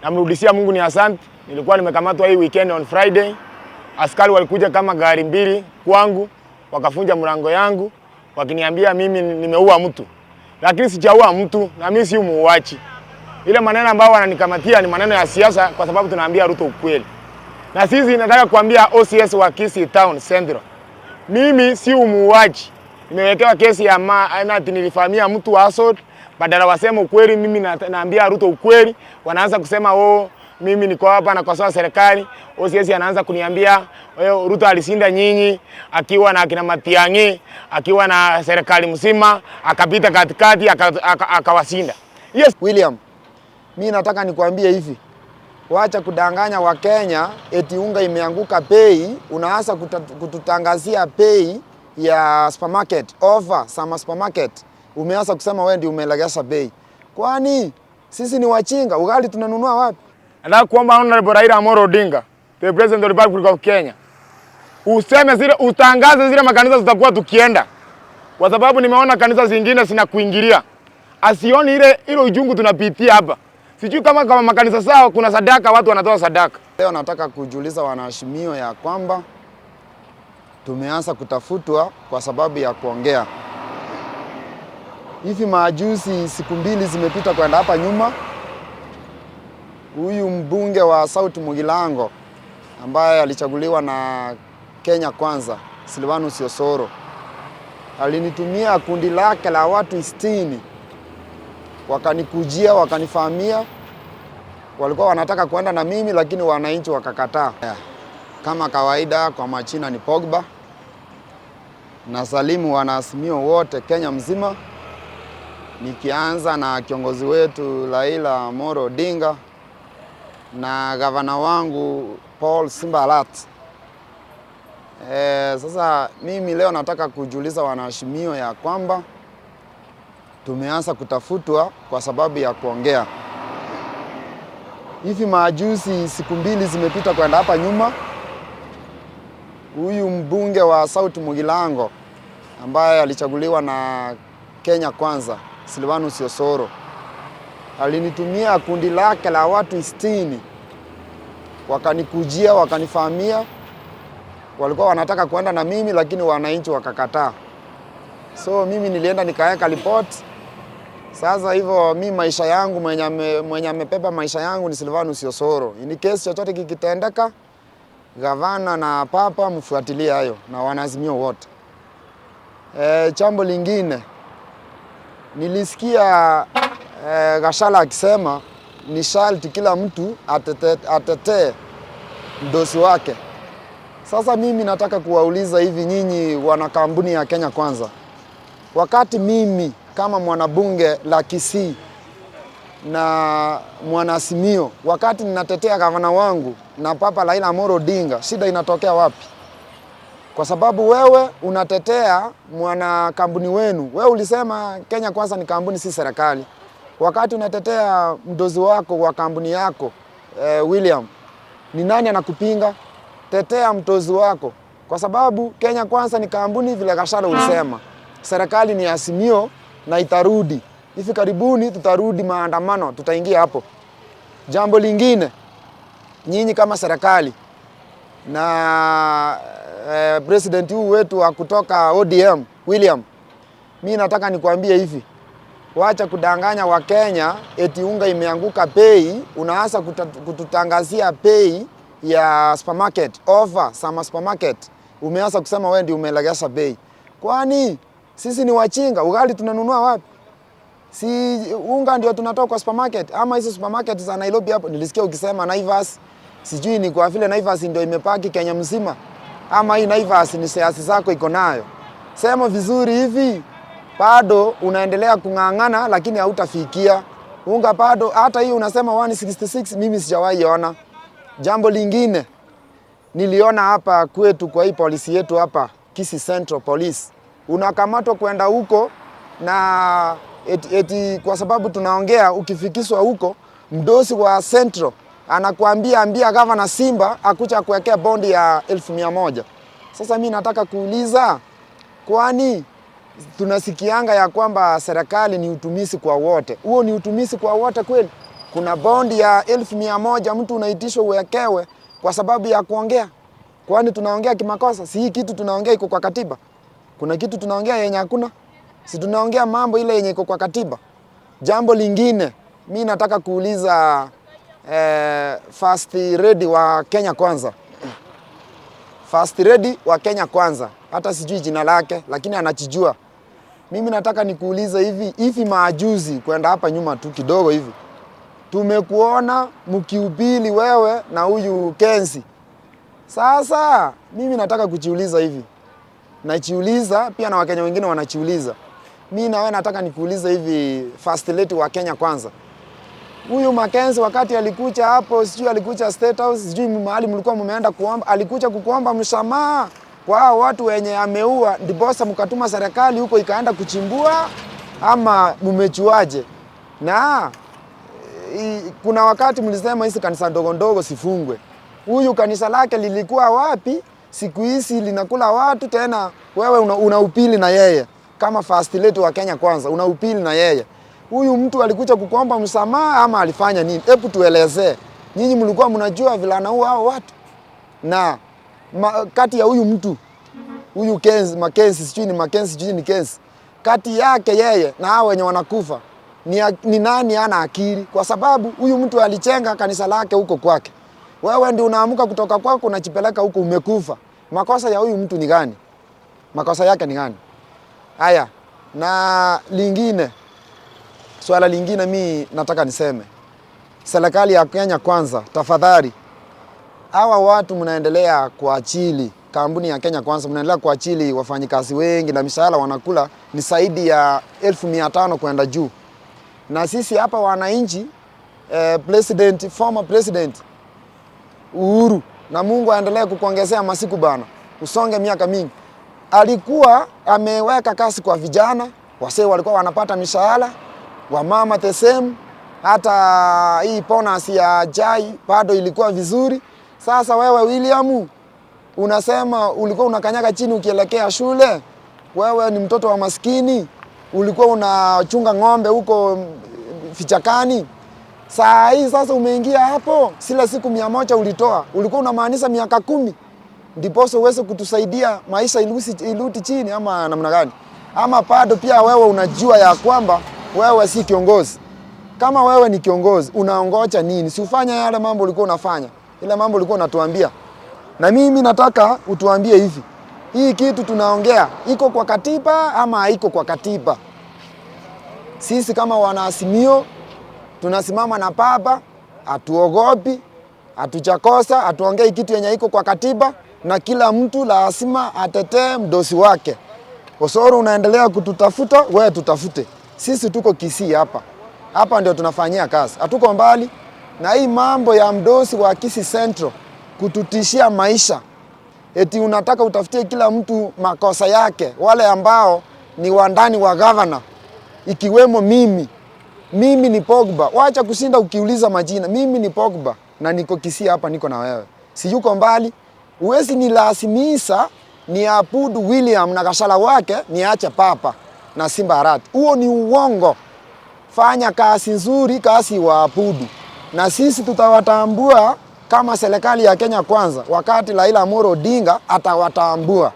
Namrudishia Mungu ni asante. Nilikuwa nimekamatwa hii weekend on Friday. Askari walikuja kama gari mbili kwangu, wakafunja mlango yangu, wakiniambia mimi nimeua mtu. Lakini sijaua mtu na mimi si muuaji. Ile maneno ambayo wananikamatia ni maneno ya siasa kwa sababu tunaambia Ruto ukweli. Na sisi nataka kuambia OCS wa Kisii Town Central. Mimi si muuaji. Nimewekewa kesi ya ati nilivamia mtu wa assault, badala waseme ukweli, mimi naambia Ruto ukweli, wanaanza kusema, "Oh, mimi niko hapa nakosoa serikali." OCS anaanza kuniambia, "Wewe, Ruto alishinda nyinyi akiwa na akina Matiang'i, akiwa na serikali mzima, akapita katikati akawashinda." Yes. William, mi nataka nikwambie hivi, wacha kudanganya Wakenya eti unga imeanguka bei. Unaanza kututangazia bei ya supermarket offer sama supermarket, umeanza kusema wewe ndio umelegeza bei. Kwani sisi ni wachinga? Ugali tunanunua wapi? Nataka kuomba Honorable Raila Amolo Odinga, the President of the Republic of Kenya, useme zile, utangaze zile makanisa zitakuwa tukienda, kwa sababu nimeona kanisa zingine zinakuingilia, asioni ile uchungu tunapitia hapa. Sijui kama makanisa sawa kuna sadaka, watu wanatoa sadaka. Leo nataka kujuliza wanaazimio ya kwamba tumeanza kutafutwa kwa sababu ya kuongea. Hivi majuzi, siku mbili zimepita kwenda hapa nyuma, huyu mbunge wa South Mugirango ambaye alichaguliwa na Kenya Kwanza, Silvanus Osoro, alinitumia kundi lake la watu 60, wakanikujia, wakanifahamia. Walikuwa wanataka kuenda na mimi, lakini wananchi wakakataa. Kama kawaida, kwa majina ni Pogba, na salimu wanaazimio wote Kenya mzima, nikianza na kiongozi wetu Raila Amolo Odinga na gavana wangu Paul Simba Arati. Sasa mimi leo nataka kujuliza wanaazimio ya kwamba tumeanza kutafutwa kwa sababu ya kuongea. Hivi majuzi, siku mbili zimepita kwenda hapa nyuma, huyu mbunge wa South Mugirango ambaye alichaguliwa na Kenya Kwanza, Silvanus Osoro, alinitumia kundi lake la watu 60, wakanikujia, wakanifahamia. Walikuwa wanataka kuenda na mimi, lakini wananchi wakakataa. So mimi nilienda nikaweka report. Sasa hivyo mi maisha yangu, mwenye amepepa maisha yangu ni Silvanus Osoro. In case chochote kikitendeka, gavana na papa mfuatilie hayo na wanaazimio wote. Jambo lingine nilisikia Gachagua akisema ni sharti kila mtu atetee mdosi wake. Sasa mimi nataka kuwauliza hivi, nyinyi wana kampuni ya Kenya Kwanza, wakati mimi kama mwanabunge la Kisii na mwanaazimio, wakati ninatetea gavana wangu na papa Raila Amolo Odinga, shida inatokea wapi? Kwa sababu wewe unatetea mwana kampuni wenu. Wewe ulisema Kenya Kwanza ni kampuni, si serikali. Wakati unatetea mdozi wako wa kampuni yako, William, ni nani anakupinga? Tetea mdozi wako, kwa sababu Kenya Kwanza ni kampuni, vile Gachagua ulisema. Serikali ni Azimio na itarudi hivi karibuni, tutarudi maandamano, tutaingia hapo. Jambo lingine, nyinyi kama serikali na president huu wetu wa kutoka ODM William, mi nataka nikwambie hivi, wacha kudanganya Wakenya eti unga imeanguka bei. Unaanza kututangazia bei ya supermarket offer sama supermarket, umeanza kusema wewe ndio umelegeza bei. Kwani sisi ni wachinga? Ugali tunanunua wapi? Si unga ndio tunatoka kwa supermarket ama hizo supermarket za Nairobi hapo? Nilisikia ukisema Naivas, sijui ni kwa vile Naivas ndio imepaki Kenya mzima ama hii Naivas ni siasa zako iko nayo. Sema vizuri hivi, bado unaendelea kung'ang'ana, lakini hautafikia unga bado. Hata hii unasema 166 mimi sijawahi ona. Jambo lingine niliona hapa kwetu kwa hii polisi yetu hapa Kisii Central Police, unakamatwa kwenda huko na eti kwa sababu tunaongea, ukifikishwa huko mdosi wa Central anakuambia ambia gavana Simba akuja kuwekea bondi ya 100,000. Sasa mi nataka kuuliza, kwani tunasikianga ya kwamba serikali ni utumishi kwa wote? Huo ni utumishi kwa wote kweli? Kuna bondi ya 100,000 mtu unaitishwa uwekewe kwa sababu ya kuongea. Kwani tunaongea kimakosa? Si hii kitu tunaongea iko kwa katiba? Kuna kitu tunaongea yenye hakuna? Si tunaongea mambo ile yenye iko kwa katiba? Jambo lingine mi nataka kuuliza First Lady wa Kenya Kwanza, First Lady wa Kenya Kwanza, hata sijui jina lake lakini anachijua. Mimi nataka nikuulize hivi hivi, maajuzi kwenda hapa nyuma tu kidogo hivi, tumekuona mkihubiri wewe na huyu Kenzi. Sasa mimi nataka kujiuliza hivi, najiuliza pia na Wakenya wengine wanajiuliza. Mi na wewe nataka nikuulize hivi, First Lady wa Kenya Kwanza, huyu Mackenzie wakati alikuja hapo, sijui alikuja State House, sijui mahali mlikuwa mmeenda kuomba, alikuja kukuomba msamaha kwa hao watu wenye ameua, ndiposa mkatuma serikali huko ikaenda kuchimbua, ama mmechuaje? Na kuna wakati mlisema hizi kanisa ndogo ndogo sifungwe. Huyu kanisa lake lilikuwa wapi? Siku hizi linakula watu tena. Wewe una upili na yeye kama First Lady wa Kenya Kwanza, una upili na yeye. Huyu mtu alikuja kukuomba msamaha ama alifanya nini? Hebu tuelezee. Nyinyi mlikuwa mnajua vile anaua hao watu? Na kati ya huyu mtu huyu Kenzi, Mackenzie, sijui ni Mackenzie, sijui ni Kenzi, kati yake yeye na hao wenye wanakufa ni nani ana akili? Kwa sababu huyu mtu alichenga kanisa lake huko kwake, wewe ndio unaamka kutoka kwako unajipeleka huko, umekufa. Makosa ya huyu mtu ni gani? Makosa yake ni gani? Haya, na lingine, swala lingine mi nataka niseme, serikali ya Kenya Kwanza, tafadhali, hawa watu mnaendelea kuachili kampuni ya Kenya Kwanza, mnaendelea kuachili wafanyikazi wengi na mishahara wanakula ni zaidi ya 500,000 kwenda juu. Na sisi hapa wananchi, president, former president Uhuru, na Mungu aendelee kukuongezea masiku bana, usonge miaka mingi. Alikuwa ameweka kasi kwa vijana, wasee walikuwa wanapata mishahara, wamama the same, hata hii bonus ya chai bado ilikuwa vizuri. Sasa wewe William unasema ulikuwa unakanyaga chini ukielekea shule, wewe ni mtoto wa maskini, ulikuwa unachunga ng'ombe huko vichakani. Saa hii sasa umeingia hapo, sila siku 100 ulitoa, ulikuwa unamaanisha miaka 10 ndiposa uweze kutusaidia maisha iluti chini ama namna gani? Ama bado pia wewe unajua ya kwamba wewe si kiongozi. Kama wewe ni kiongozi, unaongoja nini? Si ufanye yale mambo ulikuwa unafanya, ile mambo ulikuwa unatuambia. Na mimi nataka utuambie hivi, hii kitu tunaongea iko kwa katiba ama haiko kwa katiba? Sisi kama wanaazimio tunasimama na baba, hatuogopi, hatujakosa, hatuongei kitu yenye iko kwa katiba, na kila mtu lazima atetee mdosi wake. Osoro unaendelea kututafuta, wewe tutafute. Sisi tuko Kisii hapa. Hapa ndio tunafanyia kazi. Hatuko mbali na hii mambo ya mdosi wa Kisii Central kututishia maisha. Eti unataka utafutie kila mtu makosa yake, wale ambao ni wandani wa governor, ikiwemo mimi. Mimi ni Pogba. Wacha kushinda ukiuliza majina. Mimi ni Pogba na niko Kisii hapa, niko na wewe. Si yuko mbali. Uwezi nilazimisha niabudu William na kashala wake niache papa na Simba Arati. Huo ni uongo. Fanya kazi nzuri, kazi waabudu. Na sisi tutawatambua kama serikali ya Kenya Kwanza wakati Raila Amolo Odinga atawatambua.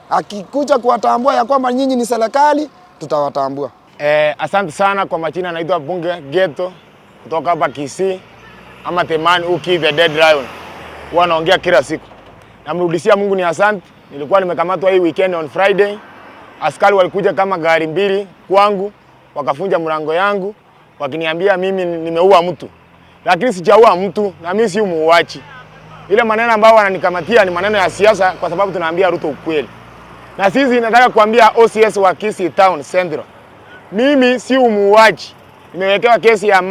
Akikuja kuwatambua ya kwamba nyinyi ni serikali, tutawatambua. Asante sana kwa majina, naitwa Bunge Geto kutoka hapa Kisii ama the man who killed the dead lion. Huwa naongea kila siku. Namrudishia Mungu ni asante. Nilikuwa nimekamatwa hii weekend on Friday. Askari walikuja kama gari mbili kwangu, wakafunja mlango yangu, wakiniambia mimi nimeua mtu. Lakini sijaua mtu na mimi si muuaji. Ile maneno ambayo wananikamatia ni maneno ya siasa kwa sababu tunaambia Ruto ukweli. Na sisi nataka kuambia OCS wa Kisii Town Central. Mimi si muuaji. Nimewekewa kesi ya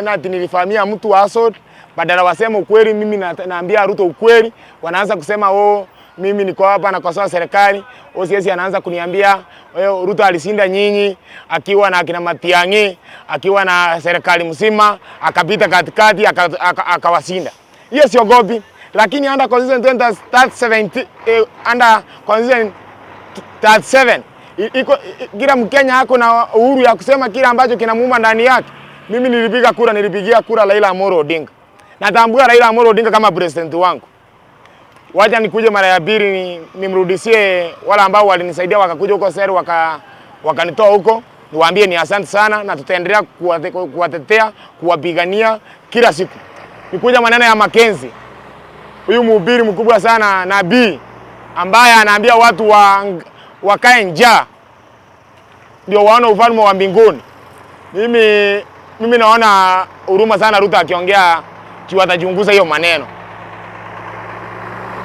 ati nilivamia mtu wa assault, badala waseme ukweli, mimi naambia Ruto ukweli, wanaanza kusema oh, mimi niko hapa nakosoa serikali. OCS anaanza kuniambia wewe, Ruto alishinda nyinyi akiwa na akina Matiang'i, akiwa na serikali mzima, akapita katikati akawashinda. Hiyo siogopi, lakini under Constitution 2070, under Constitution 37 iko kila Mkenya ako na uhuru ya kusema kile ambacho kinamuuma ndani yake. Mimi nilipiga kura, nilipigia kura Raila Amolo Odinga. Natambua Raila Amolo Odinga kama president wangu. Wacha nikuje mara ya pili nimrudishie wale ambao walinisaidia wakakuja huko seri wakanitoa huko, niwaambie ni asante sana na tutaendelea kuwatetea, kuwapigania kila siku. Nikuja maneno ya Makenzi, huyu mhubiri mkubwa sana, nabii ambaye anaambia watu wakae njaa ndio waone ufalme wa mbinguni. Mimi naona huruma sana Ruto akiongea juu atachunguza hiyo maneno.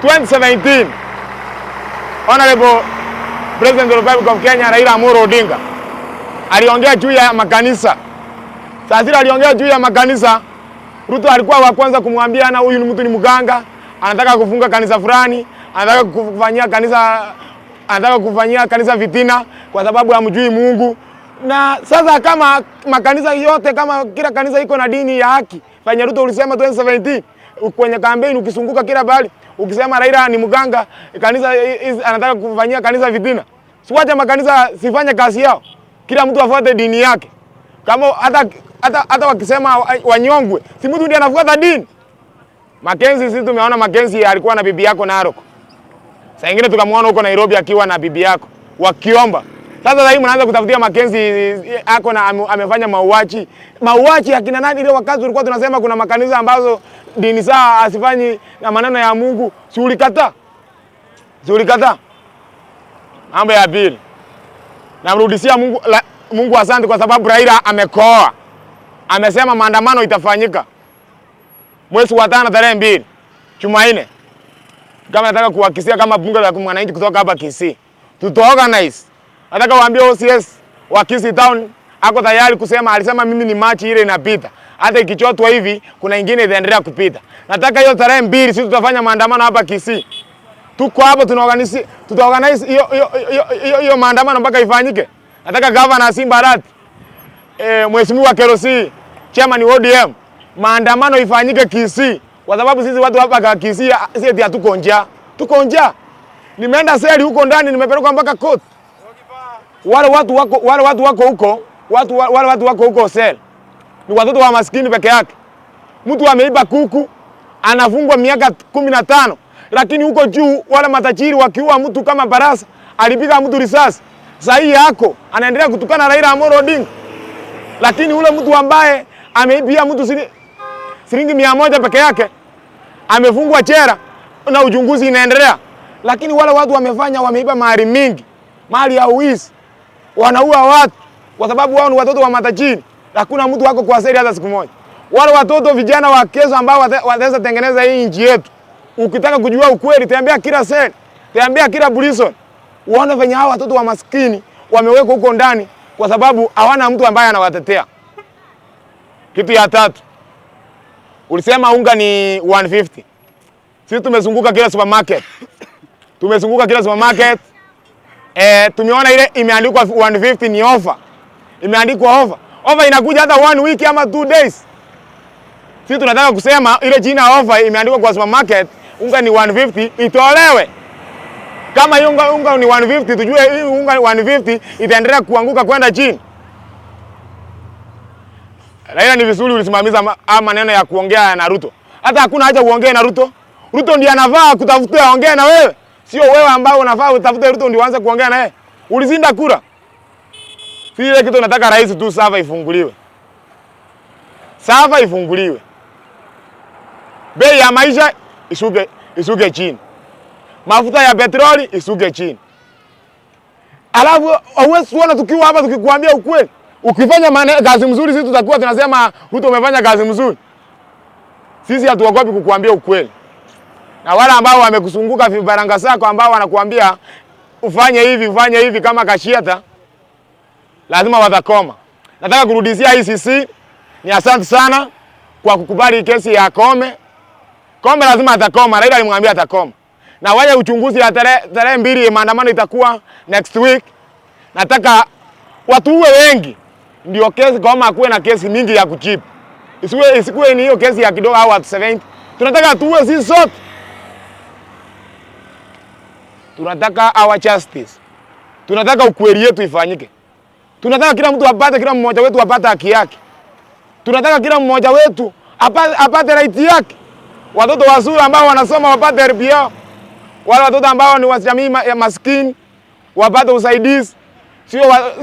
2017 Honorable President of the Republic of Kenya Raila Amolo Odinga aliongea juu ya makanisa. Sasa aliongea juu ya makanisa, Ruto alikuwa wa kwanza kumwambia na huyu ni mtu ni mganga, anataka kufunga kanisa fulani, anataka kufanyia kanisa vitina kwa sababu hamjui Mungu. Na sasa kama makanisa yote, kama kila kanisa iko na dini ya haki, fanya Ruto ulisema 2017 kwenye kampeni ukisunguka kila bali ukisema Raila ni mganga, kanisa anataka kufanyia kanisa vitina. Siwache makanisa sifanye kazi yao. Kila mtu afuate dini yake. Kama hata wakisema wanyongwe, si mtu ndiye anafuata dini. Makenzi, sisi tumeona Makenzi alikuwa na bibi yako Narok. Saa nyingine tukamwona huko Nairobi akiwa na bibi yako wakiomba. Sasa hivi mnaanza kutafutia Makenzi ako na amefanya mauaji. Mauaji akina nani? Ile wakati tulikuwa tunasema kuna makanisa ambazo dini saa asifanyi na maneno ya Mungu, si ulikataa? Si ulikataa? Mambo ya pili, namrudishia Mungu asante kwa sababu Raila amekoa. Amesema maandamano itafanyika mwezi wa 5 tarehe 2 Jumanne. Kama nataka kuhakikishia kama bunge la mwananchi kutoka hapa Kisii, tutaorganize. Nataka waambie OCS wa Kisii Town ako tayari kusema, alisema mimi ni machi ile inapita. Hata ikichotwa hivi kuna ingine itaendelea kupita. Nataka hiyo tarehe 2 sisi tutafanya maandamano hapa Kisii. Tuko hapo tunaorganize, tutaorganize hiyo maandamano mpaka ifanyike. Nataka Governor Simba Arati, Mheshimiwa Kerosi, chairman wa ODM, maandamano ifanyike Kisii. Kwa sababu sisi watu hapa Kisii si eti hatuko njaa. Tuko njaa. Nimeenda seli huko ndani, nimepelekwa mpaka court. Wale watu wako huko seli. Ni watoto wa maskini peke yake. Mtu ameiba kuku anafungwa miaka 15. Lakini huko juu wale matajiri wakiua mtu kama Barasa, alipiga mtu risasi. Sasa hii yako anaendelea kutukana Raila Amolo Odinga. Lakini ule mtu ambaye ameibia mtu shilingi 100 peke yake amefungwa jela na uchunguzi inaendelea. Lakini wale watu wameiba mali mingi, mali ya uizi, wanaua watu kwa sababu wao ni watoto wa matajiri. Hakuna mtu wako kwa seli hata siku moja. Wale watoto vijana wa kesho ambao wataweza tengeneza hii nchi yetu. Ukitaka kujua ukweli, tembea kila seli, tembea kila prison. Uone venye hao watoto wa maskini wamewekwa huko ndani kwa sababu hawana mtu ambaye anawatetea. Kitu ya tatu, ulisema unga ni 150. Sisi tumezunguka kila supermarket. Tumezunguka kila supermarket. Tumeona ile imeandikwa 150 ni offer. Imeandikwa offer. Offer inakuja hata 1 week ama 2 days. Sisi tunataka kusema ile jina offer imeandikwa kwa supermarket, unga ni 150 itolewe. Kama hiyo unga ni 150, tujue hii unga 150 itaendelea kuanguka kwenda chini. Raila, ni vizuri ulisimamiza maneno ya kuongea na Ruto. Hata hakuna haja uongee na Ruto. Ruto ndiye anafaa kutafutia aongee na wewe. Sio wewe ambao unafaa utafute Ruto ndio uanze kuongea na yeye. Ulizinda kura. Sile kitu nataka rais tu sava ifunguliwe. Sava ifunguliwe. Bei ya maisha ishuke chini. Mafuta ya petroli ishuke chini. Alafu huwezi kuona tukiwa hapa tukikwambia ukweli. Ukifanya kazi mzuri sisi tutakuwa tunasema Ruto umefanya kazi mzuri. Sisi hatuogopi kukuambia ukweli. Na wale ambao wamekuzunguka vibaranga zako ambao wanakuambia ufanye hivi ufanye hivi kama kashiata, lazima watakoma. Nataka kurudishia ICC ni asante sana kwa kukubali kesi ya Kome. Kome lazima atakoma, Raila alimwambia atakoma. Na wale uchunguzi ya tarehe 2 maandamano itakuwa next week. Nataka watu uwe wengi ndio kesi kama kuwe na kesi mingi ya kuchipu. Isikuwe ni hiyo kesi ya kidogo au watu 70. Tunataka tuwe sisi sote. Tunataka our justice. Tunataka ukweli yetu ifanyike. Tunataka kila mtu apate, kila mmoja wetu apate haki yake. Tunataka kila mmoja wetu apate right yake. Watoto wazuri ambao wanasoma wapate help yao, wale watoto ambao ni wa jamii ya maskini wapate usaidizi,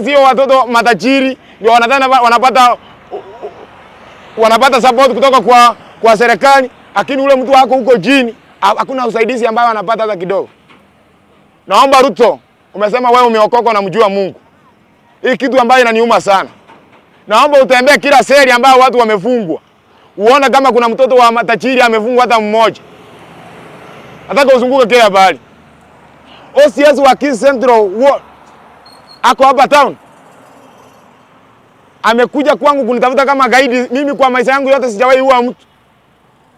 sio watoto matajiri ndio wanadhani wanapata support kutoka kwa serikali, lakini ule mtu wako huko chini hakuna usaidizi ambao anapata hata kidogo. Naomba Ruto, umesema wewe umeokoka na mjua Mungu. Hii kitu ambayo inaniuma sana. Naomba utembee kila cell ambayo watu wamefungwa, uone kama kuna mtoto wa matajiri amefungwa hata mmoja. Nataka uzunguke kila pahali. OCS wa Kisii Central ako hapa town. Amekuja kwangu kunitafuta kama gaidi. Mimi kwa maisha yangu yote sijawahi ua mtu.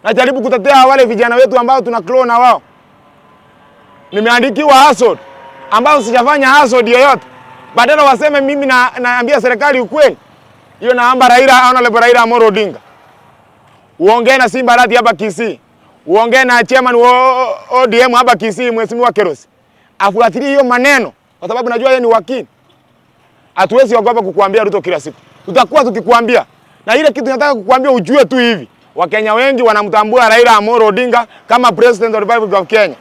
Najaribu kutetea wale vijana wetu ambao tuna clone na wao. Nimeandikiwa assault ambao sijafanya assault yoyote. Badala waseme mimi naambia serikali ukweli. Hiyo naomba Raila, Honorable Raila Amolo Odinga, uongee na Simba Arati hapa Kisii. Uongee na chairman wa ODM hapa Kisii, Mheshimiwa Kerosi. Afuatilie hiyo maneno kwa sababu najua yeye ni wakili. Hatuwezi ogopa kukuambia, Ruto, kila siku. Tutakuwa tukikuambia. Na ile kitu nataka kukuambia ujue tu hivi. Wakenya wengi wanamtambua Raila Amolo Odinga kama President of the Republic of Kenya.